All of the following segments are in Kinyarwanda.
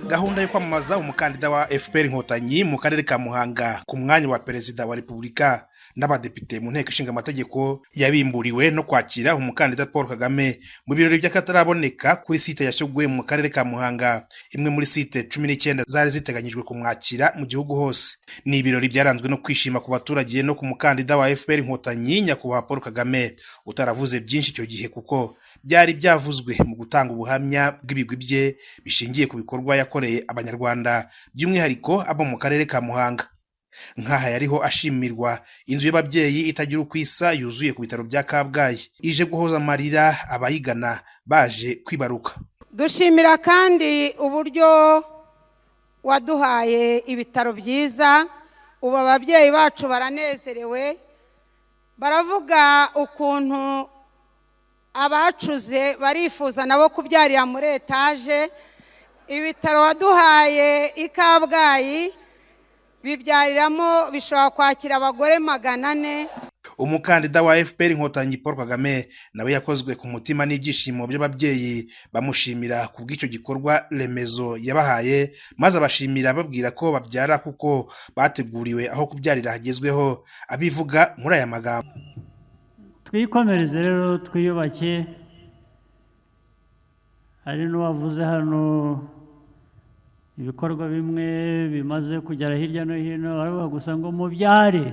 Gahunda yo kwamamaza umukandida wa FPR Inkotanyi mu karere ka Muhanga ku mwanya wa Perezida wa Repubulika n'abadepite mu nteko ishinga amategeko yabimburiwe no kwakira umukandida Paul Kagame mu birori by'akataraboneka kuri site ya Shyogwe mu karere ka Muhanga, imwe muri site 19 zari ziteganyijwe kumwakira mu gihugu hose. Ni ibirori byaranzwe no kwishima ku baturage no ku mukandida wa FPR Inkotanyi Nyakubahwa Paul Kagame, utaravuze byinshi icyo gihe kuko byari byavuzwe mu gutanga ubuhamya bw'ibigwi bye bishingiye ku bikorwa yakoreye Abanyarwanda, by'umwihariko abo mu karere ka Muhanga. Nk'aha yariho ashimirwa inzu y'ababyeyi itagira uko isa yuzuye ku bitaro bya Kabgayi, ije guhoza amarira abayigana baje kwibaruka. Dushimira kandi uburyo waduhaye ibitaro byiza, ubu ababyeyi bacu baranezerewe, baravuga ukuntu abacuze barifuza nabo kubyarira muri etaje. Ibitaro waduhaye i Kabgayi bibyariramo bishobora kwakira abagore 400. Umukandida wa FPR Inkotanyi Paul Kagame nawe yakozwe ku mutima n'ibyishimo by'ababyeyi, bamushimira ku bw'icyo gikorwa remezo yabahaye, maze abashimira babwira ko babyara kuko bateguriwe aho kubyarira hagezweho. Abivuga muri aya magambo: Twikomereze rero, twiyubake. Hari n'uwavuze hano ibikorwa bimwe bimaze kugera hirya no hino, baravuga gusa ngo mubyare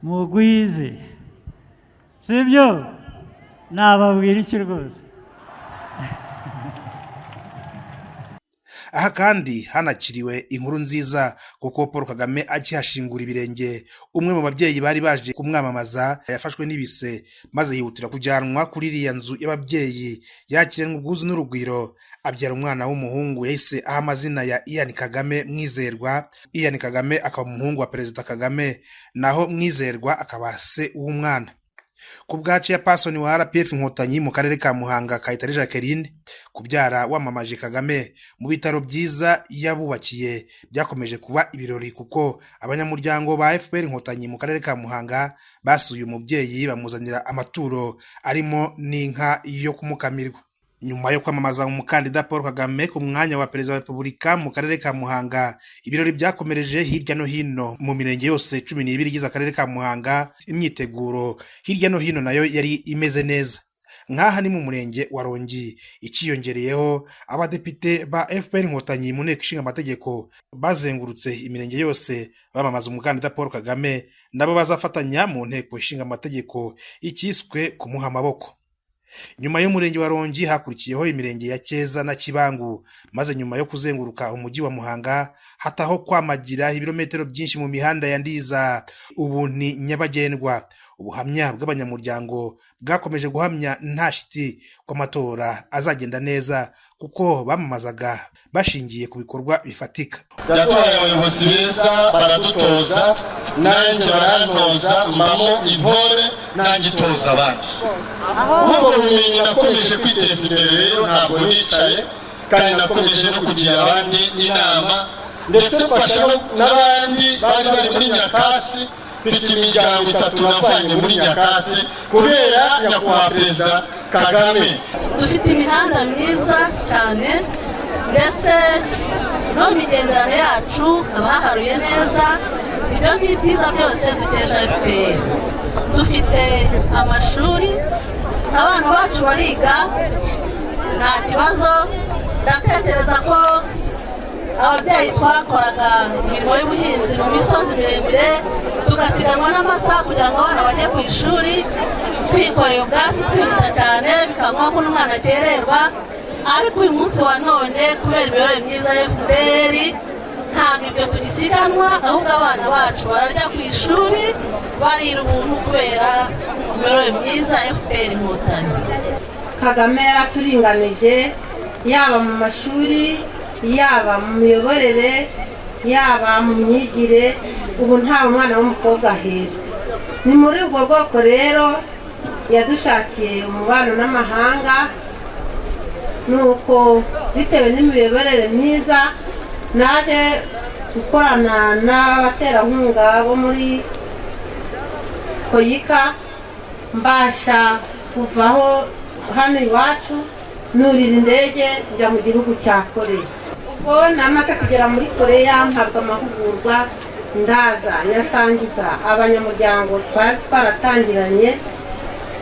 mugwize, sibyo? Nababwira iki rwose. Aha kandi hanakiriwe inkuru nziza kuko Paul Kagame akihashingura ibirenge, umwe mu babyeyi bari baje kumwamamaza yafashwe n'ibise maze yihutira kujyanwa kuri iriya nzu y'ababyeyi, yakiranwe ubwuzu n'urugwiro, abyara umwana w'umuhungu yahise aha amazina ya Ian Kagame Mwizerwa. Ian Kagame akaba umuhungu wa Perezida Kagame, naho Mwizerwa akaba se w'umwana. Ku bwa Chairperson wa RPF Inkotanyi mu karere ka Muhanga Kayitare Jacqueline, kubyara wamamaje Kagame mu bitaro byiza yabubakiye byakomeje kuba ibirori, kuko abanyamuryango ba FPR Inkotanyi mu karere ka Muhanga basuye umubyeyi bamuzanira amaturo arimo n'inka yo kumukamirwa. Nyuma yo kwamamaza umukandida Paul Kagame ku mwanya wa Perezida wa Repubulika mu karere ka Muhanga, ibirori byakomereje hirya no hino mu mirenge yose 12 igize akarere ka Muhanga. Imyiteguro hirya no hino nayo yari imeze neza. Nk'aha ni mu murenge wa Rongi, ikiyongereyeho abadepite ba FPR Inkotanyi mu nteko ishinga amategeko bazengurutse imirenge yose bamamaza umukandida Paul Kagame, nabo bazafatanya mu nteko ishinga amategeko ikiswe kumuha amaboko. Nyuma y'umurenge wa Rongi hakurikiyeho imirenge ya Cyeza na Kibangu, maze nyuma yo kuzenguruka umujyi wa Muhanga hataho kwamagira ibirometero byinshi mu mihanda ya Ndiza, ubu ni nyabagendwa. Ubuhamya bw'abanyamuryango bwakomeje guhamya nta shiti ko amatora azagenda neza, kuko bamamazaga bashingiye ku bikorwa bifatika. Yatoye abayobozi beza baradutoza, nanjye barantoza, mbamo intore nanjye itoza abandi. Ubwo bumenyi nakomeje kwiteza imbere rero, ntabwo nicaye, kandi nakomeje no kugira abandi inama, ndetse mfasha n'abandi bari bari muri nyakatsi. Mfite imiryango 3 navanye muri nyakatsi kubera Nyakubahwa Perezida Kagame. Dufite imihanda myiza cyane, ndetse no mu migenderanire yacu abaharuye neza. Ibyo ni byiza byose dukesha FPR. Dufite amashuri, abana bacu bariga nta kibazo. Ndatekereza ko ababyeyi twakoraga imirimo y'ubuhinzi mu misozi miremire, tugasiganwa n'amasaha kugira ngo abana bajye ku ishuri, twikoreye ubwatsi twihuta cyane, bikaba ko n'umwana akererwa. Ariko uyu munsi wa none kubera imibereho myiza ya FPR ntabwo ibyo tugisiganwa, ahubwo abana bacu bararya ku ishuri, barira ubuntu kubera imibereho myiza ya FPR Inkotanyi. Kagame yaraturinganije, yaba mu mashuri, yaba mu miyoborere, yaba mu myigire, ubu nta mwana w'umukobwa ahezwa. Ni muri ubwo bwoko rero yadushakiye umubano n'amahanga, nuko bitewe n'imiyoborere myiza naje gukorana n'abaterankunga bo muri Koyika, mbasha kuvaho hano iwacu Nurira indege njya mu gihugu cya Koreya. Ubwo namaze kugera muri Koreya, mpabwa amahugurwa, ndaza nyasangiza abanyamuryango twari twaratangiranye,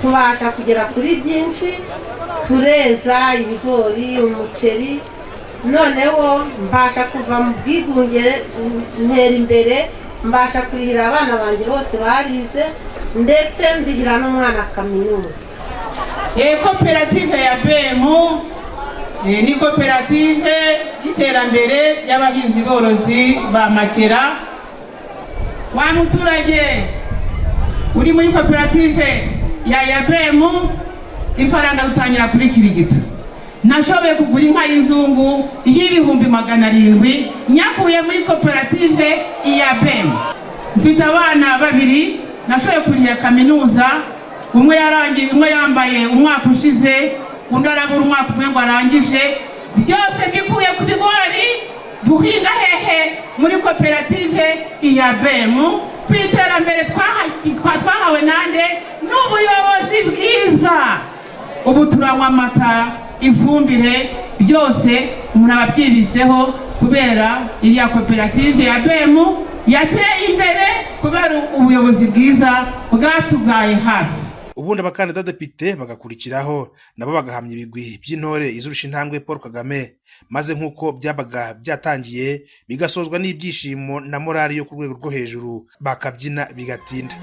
tubasha kugera kuri byinshi, tureza ibigori, umuceri. Noneho mbasha kuva mu bwigunge, ntera imbere, mbasha kurihira abana banjye bose barize, ndetse ndihira n'umwana kaminuza. Koperative ya BEMU ni koperative y'iterambere y'abahinzi borozi ba Makera. Wa muturage uri muri koperative ya BEMU, ifaranga dutangira kuri kirigita. Nashoboye kugura inka y'inzungu y'700,000 nyakuye muri koperative ya BEMU. Mfite abana babiri nashoboye kuriha kaminuza, umwe yarangiye, umwe yambaye umwaka ushize, undi arabura umwaka umwe ngo arangije. Byose mbikuye ku bigori duhinga hehe? Muri koperative ya BEMU. Ku iterambere twahawe nande? N'ubuyobozi bwiza. Ubu turanywa amata, ifumbire, byose umuntu aba abyibiseho kubera iriya koperative ya BEMU yateye imbere kubera ubuyobozi bwiza bwatubaye hafi. Ubundi abakandida depite bagakurikiraho, nabo bagahamya ibigwi by'intore izurusha intambwe Paul Kagame, maze nk'uko byabaga byatangiye bigasozwa n'ibyishimo na morali yo ku rwego rwo hejuru, bakabyina bigatinda.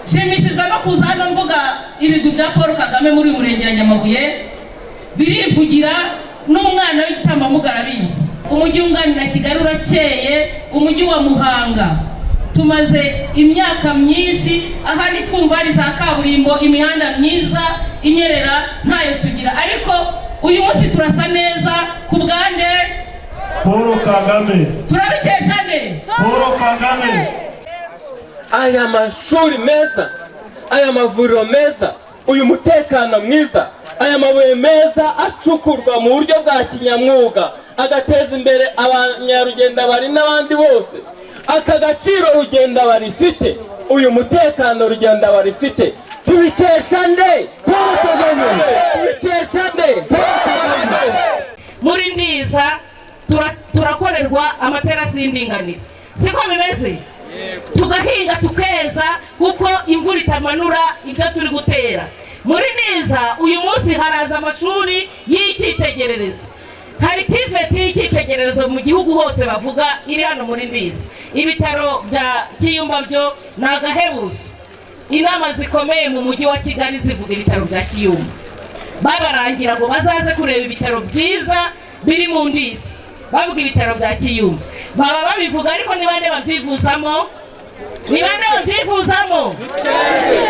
Nshimishijwe no kuza hano mvuga ibigwi bya Paul Kagame muri uyu murenge wa Nyamabuye, birivugira n'umwana w'igitambambuga arabizi. Umujyi wunganira Kigali urakeye, umujyi wa Muhanga tumaze imyaka myinshi aha ntitwumva hari za kaburimbo, imihanda myiza inyerera ntayo tugira, ariko uyu munsi turasa neza ku bwande Paul Kagame. Turabikesha nde? Paul Kagame. Aya mashuri meza, aya mavuriro meza, uyu mutekano mwiza, aya mabuye meza acukurwa mu buryo bwa kinyamwuga agateza imbere abanyarugenda bari n'abandi bose, aka gaciro rugenda barifite, uyu mutekano rugenda barifite, tubikesha nde? Paul Kagame. Tubikesha nde? Paul Kagame. Muri Ndiza turakorerwa amaterasi y'indinganire, siko bimeze? Tugahinga tukeza kuko imvura itamanura ibyo turi gutera. Muri Ndiza uyu munsi haraza amashuri y'icyitegererezo, hari TVET y'icyitegererezo mu gihugu hose bavuga iri hano muri Ndiza. Ibitaro bya Kiyumba byo ni agahebuzo. Inama zikomeye mu mujyi wa Kigali zivuga ibitaro bya Kiyumba, babarangira ngo bazaze kureba ibitaro byiza biri mu Ndiza, bavuga ibitaro bya Kiyumba, baba babivuga, ariko ni bande babyivuzamo? Ni bande babyivuzamo?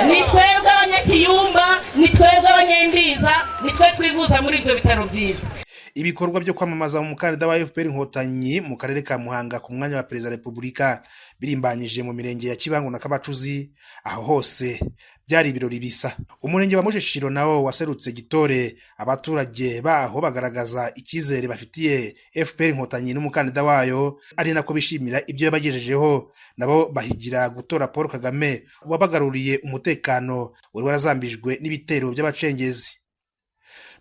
Ni twebwe abanyakiyumba, ni twebwe abanyendiza, ni twe twivuza muri ibyo bitaro byiza. Ibikorwa byo kwamamaza umukandida wa FPR Inkotanyi mu karere ka Muhanga ku mwanya wa Perezida wa Repubulika birimbanyije mu mirenge ya Kibangu na Kabacuzi, aho hose byari ibirori bisa. Umurenge wa Mushishiro nawo waserutse gitore, abaturage baho bagaragaza icyizere bafitiye FPR Inkotanyi n'umukandida wayo, ari nako bishimira ibyo yabagejejeho, nabo bahigira gutora Paul Kagame wabagaruriye umutekano wari warazambijwe n'ibitero by'abacengezi.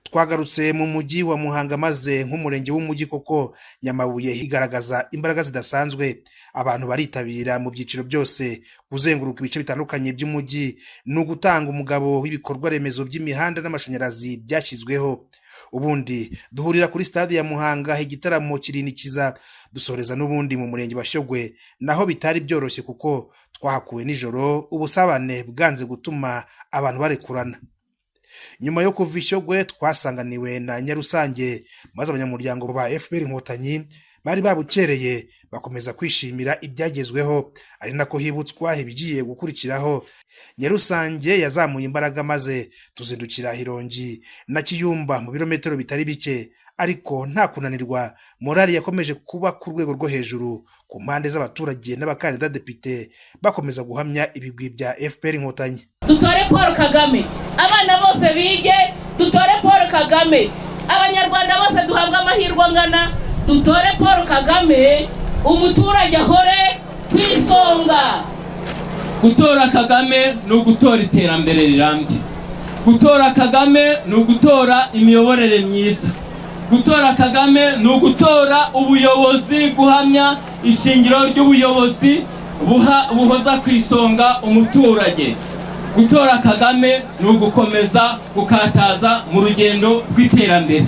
Twagarutse mu mujyi wa Muhanga maze nk'umurenge w'umujyi koko Nyamabuye igaragaza imbaraga zidasanzwe, abantu baritabira mu byiciro byose, kuzenguruka ibice bitandukanye by'umujyi ni ugutanga umugabo w'ibikorwa remezo by'imihanda n'amashanyarazi byashyizweho. Ubundi duhurira kuri stade ya Muhanga, igitaramo kirinikiza, dusoreza n'ubundi mu murenge wa Shyogwe, naho bitari byoroshye kuko twahakuwe nijoro, ubusabane bwanze gutuma abantu barekurana. Nyuma yo kuva Ishyogwe twasanganiwe na Nyarusange, maze abanyamuryango ba FPR Inkotanyi bari babukereye bakomeza kwishimira ibyagezweho, ari nako hibutswa ibigiye gukurikiraho. Nyarusange yazamuye imbaraga maze tuzindukira Hirongi na Kiyumba mu birometero bitari bike, ariko nta kunanirwa, morali yakomeje kuba ku rwego rwo hejuru ku mpande z'abaturage n'abakandida depite bakomeza guhamya ibigwi bya FPR Inkotanyi. Dutore Paul Kagame. Abana bose bige, dutore Paul Kagame. Abanyarwanda bose duhabwe amahirwe angana, dutore Paul Kagame. Umuturage ahore ku isonga. Gutora Kagame ni ugutora iterambere rirambye. Gutora Kagame ni ugutora imiyoborere myiza. Gutora Kagame ni ugutora ubuyobozi, guhamya ishingiro ry'ubuyobozi buhoza ku isonga umuturage. Gutora Kagame ni ugukomeza gukataza mu rugendo rw'iterambere.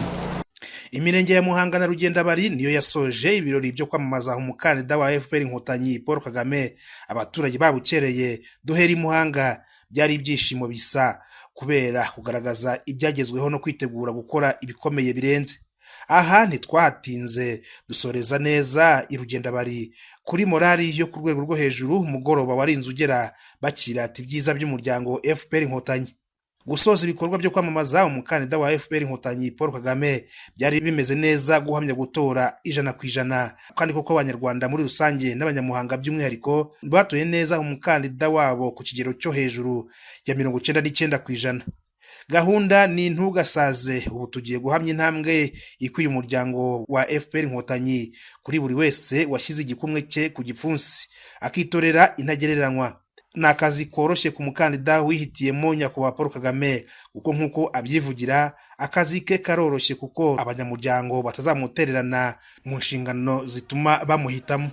Imirenge ya Muhanga na Rugendabari niyo yasoje ibirori byo kwamamaza umukandida wa FPR Inkotanyi Paul Kagame. Abaturage babukereye. Duhera i Muhanga, byari ibyishimo bisa kubera kugaragaza ibyagezweho no kwitegura gukora ibikomeye birenze. Aha ntitwahatinze, dusoreza neza i Rugendabari kuri morali yo ku rwego rwo hejuru. Umugoroba warinze ugera bakirata ibyiza by'umuryango FPR Inkotanyi. Gusoza ibikorwa byo kwamamaza umukandida wa FPR Inkotanyi Paul Kagame byari bimeze neza, guhamya gutora 100%, kandi koko Abanyarwanda muri rusange n'Abanyamuhanga by'umwihariko batoye neza umukandida wabo ku kigero cyo hejuru ya 99%. Gahunda ni ntugasaze. Ubu tugiye guhamya intambwe ikwiye umuryango wa FPR Inkotanyi kuri buri wese washyize igikumwe cye ku gipfunsi akitorera intagereranywa. Ni akazi koroshye ku mukandida wihitiyemo nyakubahwa Paul Kagame, kuko nk'uko abyivugira, akazi ke karoroshye kuko abanyamuryango batazamutererana mu nshingano zituma bamuhitamo.